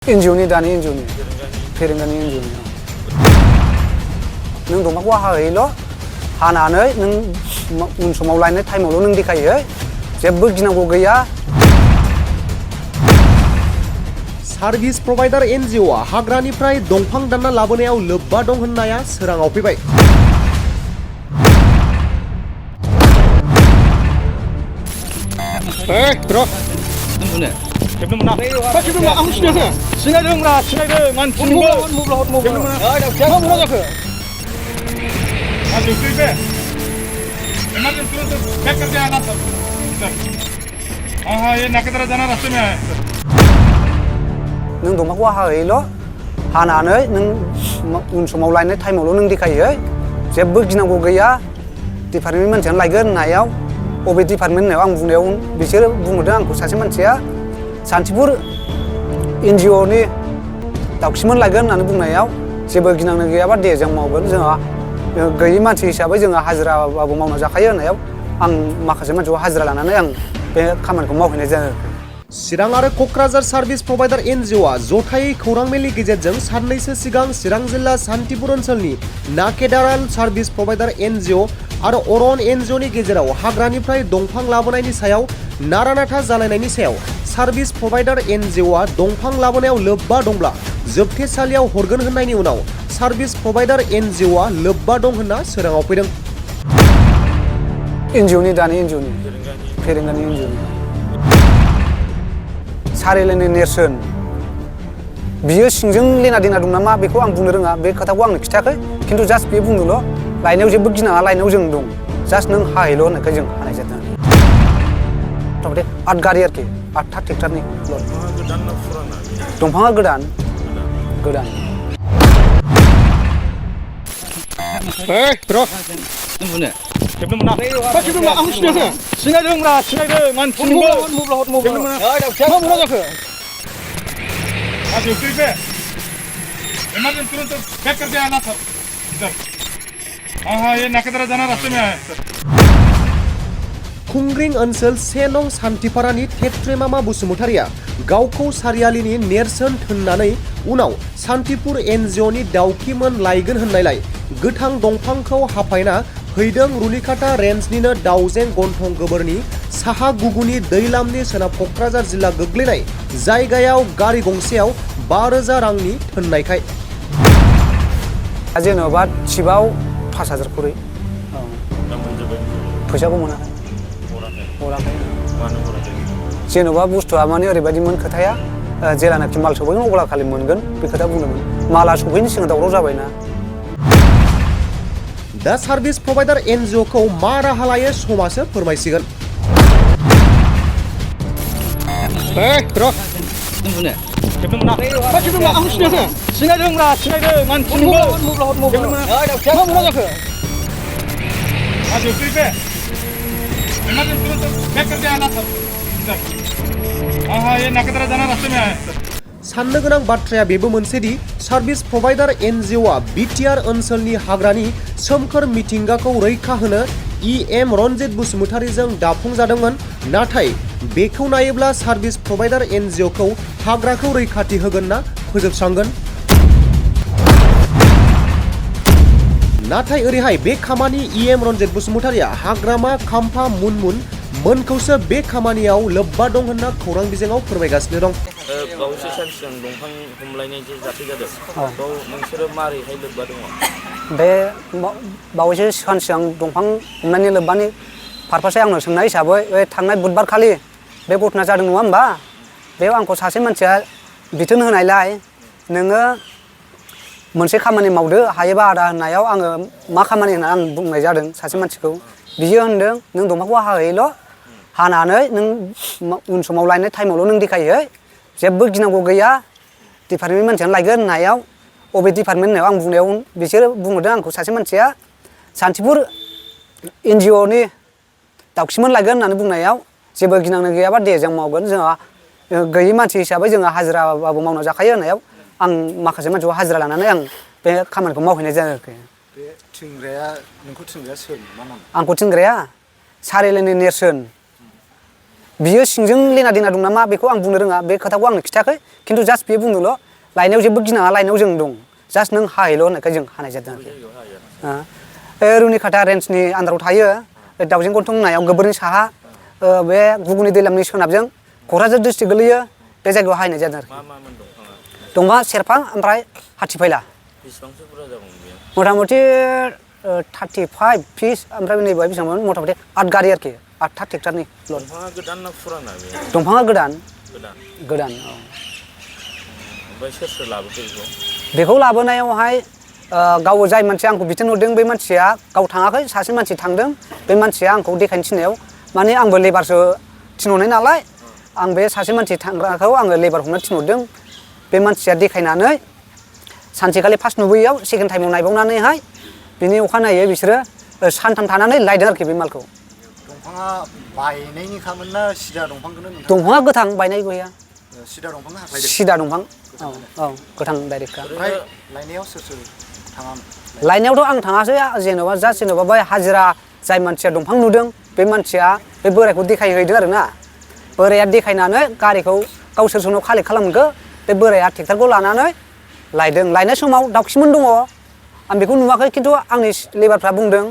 NGOनि दानि NGOनि फेरेंगानि NGOनि नों दंफांखौ हाहैल' हानानै नों उन समाव लायनाय टाइमावल' नों देखायो जेबो गिनांगौ गैया। सार्भिस प्रवाइडार NGOआ हाग्रानिफ्राय दंफां दानना लाबोनायाव लोब्बा दं होननाया सोराङाव फैबाय। नों दंफांखौ हाहैल' हानानै नों उन समाव लायनाय टाइमावल' नों देखायो जेबो गिनांगौ गैया। डिपार्टमेन्टनि मानसियानो लायगोन होननायाव अबे डिपार्टमेन्ट होननायाव आं बुंनायाव बिसोरो बुंहरदों आंखौ सासे मानसिया सान्तिपुर NGOनि दाउखिमोन लायगोन होननानै बुंनायाव जेबो गिनांनो गैयाबा दे जों मावगोन। जोंहा गैयि मानसि हिसाबै जोङो हाजिराबाबो मावना जाखायो होननायाव आं माखासे मानसिखौ हाजिरा लानानै आं बे खामानिखौ मावहैनाय जादों। चिरां आरो क'क्राझार सार्भिस प्रवाइडार NGOआ जथायै खौरां मेलनि गेजेरजों साननैसो सिगां चिरां जिल्ला सान्तिपुर ओनसोलनि नाकेदाराल सार्भिस प्रवाइडार NGO आरो अरन NGOनि गेजेराव हाग्रानिफ्राय दंफां लाबोनायनि सायाव नारा-नाथा जालायनायनि सायाव सार्भिस प्रवाइडार NGOआ दंफां लाबोनायाव लोब्बा दंब्ला जोबथेसालियाव हरगोन होननायनि उनाव सार्भिस प्रवाइडार NGOआ लोब्बा दं होनना सोराङाव फैदों। NGOनि दानि NGOनि फेरेंगानि NGOनि सारिलाइनि नेरसोन बियो सिंजों लेना देना दं नामा बेखौ आं बुंनो रोङा। बे खोथाखौ आंनो खिथायाखै, खिन्थु जास्ट बे बुंदोंल' लायनायाव जेबो गिनाङा, लायनायाव जों दं, जास्ट नों हाहैल' होननायखाय जों हानाय जादों। मथा-मथि 8 गारि आरोखि 8था ट्रेक्टरनि दंफाङा गोदान गोदान। खुंग्रिं ओनसोल 1 नं सान्थिपारानि थेट्रेमामा बसुमतारिया गावखौ सारियालिनि नेरसोन थोननानै उनाव सान्तिपुर NGOनि दाउखिमोन लायगोन होननायलाय गोथां दंफांखौ हाफायना फैदों रुनिकाटा रेन्जनिनो दाउजें गन्थं गोबोरनि साहा गुगुनि दैलामनि सोनाब क'क्राझार जिल्ला गोग्लैनाय जायगायाव गारि गंसेयाव 5,000 रांनि थोननायखाय। जेनेबा थिबाव 5,000 खरै फैसाखौ मोनाखै हराखै। जेनेबा बुस्थुआ माने ओरैबायदिमोन खोथाया, जेलानाखि माल सफैगोन अब्ला खालि मोनगोन बे खोथा बुंदोंमोन। माला सफैनो सिगां दावराव जाबायना। दा सार्भिस प्रवाइडार NGOखौ मा राहा लायो समासो फोरमायसिगोन। साननो गोनां बाथ्राया बेबो मोनसेदि सार्भिस प्रवाइडार NGOआ BTR ओनसोलनि हाग्रानि सोमखोर मिथिंगाखौ रैखा होनो EM रनजित बसुमतारिजों दाफुंजादोंमोन। नाथाय बेखौ नायोब्ला सार्भिस प्रवाइडार NGOखौ हाग्राखौ रैखाथि होगोन ना फोजोबस्रांगोन? नाथाय ओरैहाय बे खामानि EM रनजित बसुमतारिया हाग्रामा खाम्फा मुनमुन मोनखौसो बे खामानियाव लोब्बा दं होनना खौरां बिजोङाव फोरमायगासिनो दं। बावैसो सान सिगां दंफां हमलायनाय जे जाथाय जादों, बेयाव नोंसोरो मारैहाय लोब्बा दङ? बे बावैसो सान सिगां दंफां हमनायनि लोब्बानि पारपासै आंनो सोंनाय हिसाबै बे थांनाय बुधबारखालि बे घटना जादों नङा होमबा? बेयाव आंखौ सासे मानसिया बिथोन होनायलाय नोङो मोनसे खामानि मावदो हायोबा आदा होननायाव आङो मा खामानि होनना आं बुंनाय जादों सासे मानसिखौ। बियो होनदों नों दंफांखौ हाहैल' हानानै नों उन समाव लायनाय टाइमावल' नों देखायो जेबो गिनांगौ गैया। डिपार्टमेन्टनि मानसियानो लायगोन होननायाव अबे डिपार्टमेन्ट होननायाव आं बुंनायाव बिसोरो बुंहरदों आंखौ सासे मानसिया सान्तिपुर NGOनि दाउखिमोन लायगोन होननानै बुंनायाव जेबो गिनांनो गैयाबा दे जों मावगोन। जोंहा गैयि मानसि हिसाबै जोङो हाजिराबाबो मावना जाखायो होननायाव आं माखासे मानसिखौ हाजिरा लानानै आं बे खामानिखौ मावहैनाय जादों आरोखि। बे थिंग्राया नोंखौ थिंग्राया सोर मा नाम? आंखौ थिनग्राया सारिलाइनि नेरसोन बियो सिंजों लेना देना दं नामा बेखौ आं बुंनो रोङा बे खोथाखौ आंनो खिथायाखै खिन्थु जास्ट बियो बुंदोंल' लायनायाव जेबो गिनाङा लायनायाव जों दं जास्ट नों हाहैल' होननायखाय जों हानाय जादों आरोखि रुनिखाटा रेन्जनि आन्दाराव थायो दाउजें गन्थं होननायाव गोबोरनि साहा बे गुगुनि दैलामनि सोनाबजों क'क्राझार डिस्ट्रिक्ट गोलैयो बे जायगायाव हाहैनाय जादों आरोखि मा दंफाङा दंफाङा सेरफां ओमफ्राय हाथिफायला बेसेबांसो बुरजा जागौमोन बेयो मथा मथि 35 पिस ओमफ्राय नैबे बेसेबांमोन मथा मथि 8 गारि आरोखि 8था ट्रेक्टरनि लड दंफाङा गोदान ना फुराना बे दंफाङा गोदान गोदान औ ओमफ्राय सोर लाबोखो बेखौ लाबोनायावहाय गाव जाय मानसिया आंखौ बिथोन हरदों बे मानसिया गाव थाङाखै सासे मानसि थांदों बे मानसिया आंखौ देखायनो थिननायाव माने आंबो लेबारसो थिनहरनाय नालाय आं बे सासे मानसि थांग्राखौ आङो लेबार हमनो थिनहरदों बे मानसिया देखायनानै सानसेखालि फार्स्ट नुबोयैयाव सेकेन्ड टाइमाव नायबावनानैहाय बिनि अखानायै बिसोरो सानथाम थानानै लायदों आरोखि बे मालखौ दंफाङा बायनायनिखामोन ना सिदा दंफांखौनो नोंथां दंफाङा गोथां बायनाय गैया सिदा दंफांखौ हाख्लायदों सिदा दंफां औ गोथां डाइरेक्टखा ओमफ्राय लायनायाव सोर थाङामोन लायनायावथ' आं थाङासै जेन'बा जास्ट जेन'बा बै हाजिरा जाय मानसिया दंफां नुदों बे मानसिया बे बोरायखौ देखायहैदों आरोना बोराया देखायनानै गारिखौ गाव सोर सोरनाव कालेक्ट खालामखो बे बोराया ट्रेक्टरखौ लानानै लायदों लायनाय समाव दाउखिमोन दङ आं बेखौ नुवाखै खिन्थु आंनि लेबारफ्रा बुंदों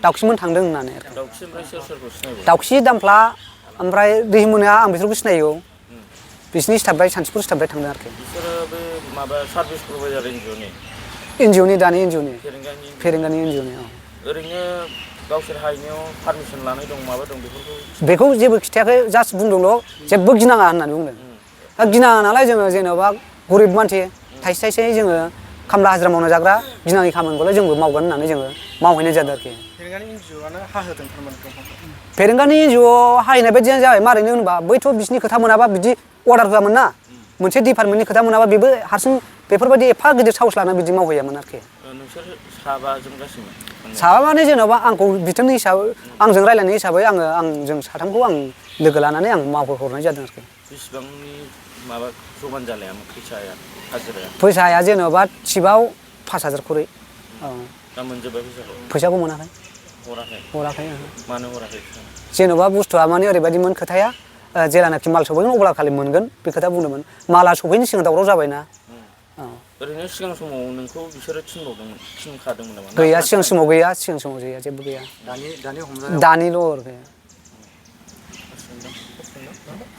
दाउखिमोन थांदों होननानै दाउखि ओमफ्राय सोरखौ सिनायगौ दाउखि दामफ्ला ओमफ्राय दैमोना आं बिसोरखौ सिनायो बिसिनि स्टाफनिफ्राय सानथिफुर स्टाफनिफ्राय थांदों आरोखि बिसोरो बे माबा सार्भिस प्रभाइडार एनजिअनि एनजिअनि दानि एनजिअनि फेरेंगानि फेरेंगानि एनजिअनि ओरैनो गावसोर हायनायाव पारमिसन लानाय दं माबा दं बेखौ जेबो खिथायाखै जास्ट बुंदोंल' जेबो गिनाङा होननानै बुंदों दा गिनाङा नालाय जोङो जेन'बा गरिब मानसि थाइसे थाइसे जोङो खामला हाजिरा मावना जाग्रा गिनाङि खामानिखौलाय जोंबो मावगोन होननानै जोङो मावहैनाय जादों आरोखि फेरेंगानि एनजिअ'आनो हाहोदों थारमाने दंफांखौ फेरेंगानि एनजिअ हाहैनाय बायदियानो जाबाय मारैनो होनबा बैथ' बिसिनि खोथा मोनाबा बिदि अर्डार होआमोन ना मोनसे डिपार्टमेन्टनि खोथा मोनाबा बेबो हारसिं बेफोरबायदि एफा गिदिर साहस लाना बिदि मावहैयामोन आरोखि नोंसोर साबाजों गासिबो साबा माने जेन'बा आंखौ बिथोननि हिसाबै आंजों रायज्लायनाय हिसाबै आंजों साथामखौ आं लोगो लानानै आं मावहोहरनाय जादों आरोखि बेसेबांनि माबा जमान जालायामोन फैसाया हाजिराया फैसाया जेन'बा टिपआव 5,000 खरै औ दा मोनजोब्बाय फैसाखौ मोनाखै हराखै मानो हराखै जेन'बा बुस्थुआ माने ओरैबायदिमोन खोथाया जेलानाखि माल सफैगोन अब्ला खालि मोनगोन बे खोथा बुंदोंमोन माला सफैनो सिगां दावराव जाबायना ओरैनो सिगां समाव नोंखौ बिसोरो थिनखादोंमोन नामा गैया सिगां समाव गैया जेबो गैया दानि हमजानायाव दानिल' आरोखि